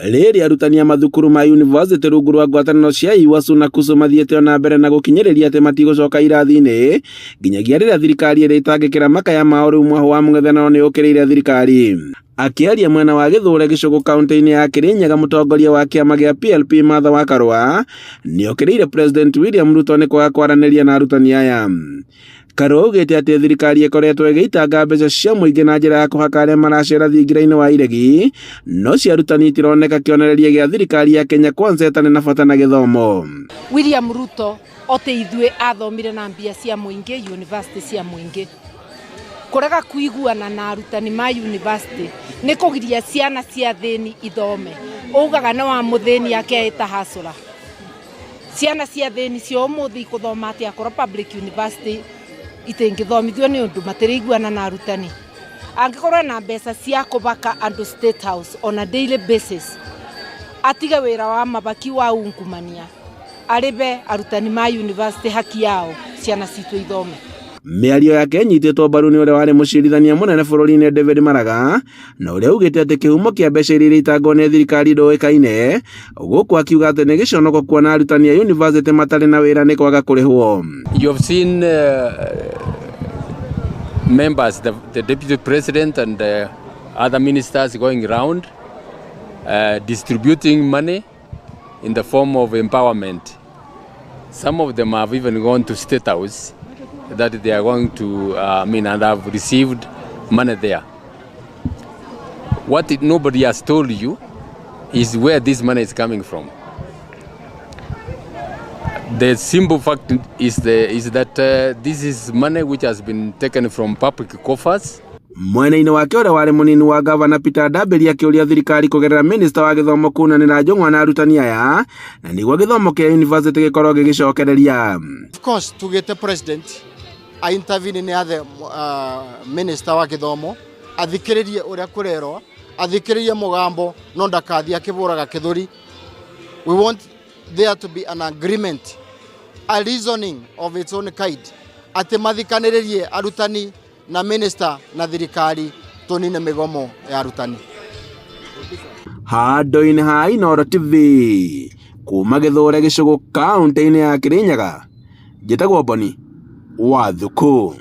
Rĩrĩ arutani a mathukuru ma yunivasĩtĩ rungu rwa ngwatanĩro cia UASU na KUSU mathiĩte o na mbere na gũkinyĩrĩria atĩ matigũcoka irathi-inĩ nginyagia rĩrĩa thirikari ĩrĩtangĩkĩra makaya mao rĩu mwahũ wa mũng'ethanĩro nĩ ũkĩrĩire thirikari. Akĩaria mwena wa Gĩthũre Gĩcũgũ kaunti-inĩ ya Kĩrĩnyaga mũtongoria wa kĩama gĩa PLP Martha Wakarũa nĩokĩrĩire President William Ruto nĩ kwaga kwaranĩria na arutani aya. Karua augĩte atĩ thirikari ĩkoretwo ĩgĩitanga mbeca cia mũingĩ na njĩra ya kũhaka arĩa maracera thingira-inĩ wa iregi, no cia arutani itironeka kĩonereria gĩa thirikari ya Kenya Kwanza ĩtarĩ na bata na gĩthomo. William Ruto ote ithuĩ athomire na mbia cia mũingĩ university cia mũingĩ kũrega kuiguana na arutani ma university nĩ kũgiria ciana cia thĩni ithome ugaga nĩ wa mũthĩni akeĩta hasũra ciana cia thĩni cia ũmũthĩ ikũthoma atĩa akorwo public university itingĩthomithio nĩ ũndũ matĩrĩiguana na arutani angĩkorwo na mbeca cia kũbaka andũ State House on a daily basis atige wĩra wa mabaki wa ungumania arĩbe arutani ma university haki yao ciana citũ ithome. Mĩario yake ĩnyitĩtwo mbaru nĩ ũrĩa warĩ mũcirithania mũnene bũrũri-inĩ David Maraga na ũrĩa augĩte atĩ kĩhumo kĩa mbeca iria iraitangwo nĩ thirikari ndũĩkaine, gũkũ akiuga atĩ nĩ gĩconoko kuona arutani a yunivasĩtĩ matarĩ na wĩra nĩ kwaga kũrĩhwo. You have seen members, the deputy president and other ministers going round distributing money in the form of empowerment. Some of them have even gone to State House that they are going to, I mean, and have received money there. What nobody has told you is where this money is coming from. The simple fact is that this is money which has been taken from public coffers. Mwena-inĩ wake ũrĩa warĩ mũnini wa gavana Peter Ndambĩri akĩũria thirikari kũgerera minista wa gĩthomo kunanĩra njũng'wa na arutani aya na nĩguo gĩthomo kĩa yunivasĩtĩ gĩkorwo gĩgĩcokereria. Of course tugĩte president a intervene nĩ athe minister wa gĩthomo athikĩrĩrie ũrĩa kũrerwo, athikĩrĩrie mũgambo no ndakathiĩ akĩbũraga kĩthũri. We want there to be an agreement, a reasoning of its own kind, atĩ mathikanĩrĩrie arutani na minister na thirikari tũnine mĩgomo ya arutani. Handũ-inĩ ha Inooro TV kuma Gĩthũre Gĩcũgũ kaunti-inĩ ya Kĩrĩnyaga, njĩtagwo Boni wa Thuku.